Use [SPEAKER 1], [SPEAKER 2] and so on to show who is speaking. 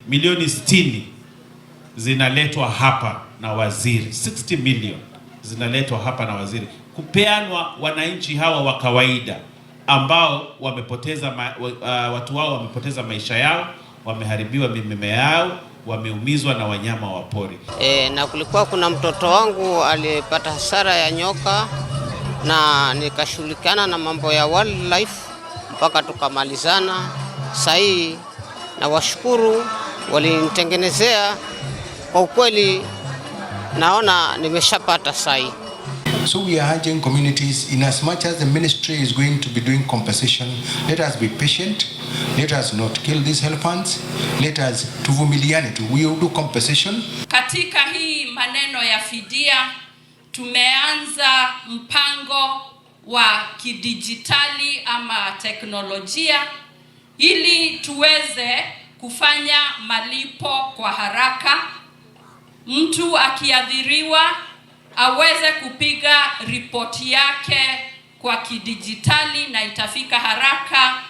[SPEAKER 1] Milioni 60 zinaletwa hapa na waziri, 60 million zinaletwa hapa na waziri kupeanwa wananchi hawa wa kawaida ambao wamepoteza watu wao wamepoteza maisha yao, wameharibiwa mimea yao, wameumizwa na wanyama wa pori.
[SPEAKER 2] E, na kulikuwa kuna mtoto wangu aliyepata hasara ya nyoka na nikashughulikana na mambo ya wildlife mpaka tukamalizana. Sahii nawashukuru, walinitengenezea kwa ukweli, naona nimeshapata sahii.
[SPEAKER 3] So we are urging communities, in as much as the ministry is going to be doing compensation, let us be patient, let us not kill these elephants, let us tuvumiliane tu, we will do compensation.
[SPEAKER 4] Katika hii maneno ya fidia tumeanza mpango wa kidijitali ama teknolojia ili tuweze kufanya malipo kwa haraka. Mtu akiathiriwa aweze kupiga ripoti yake kwa kidijitali na itafika haraka.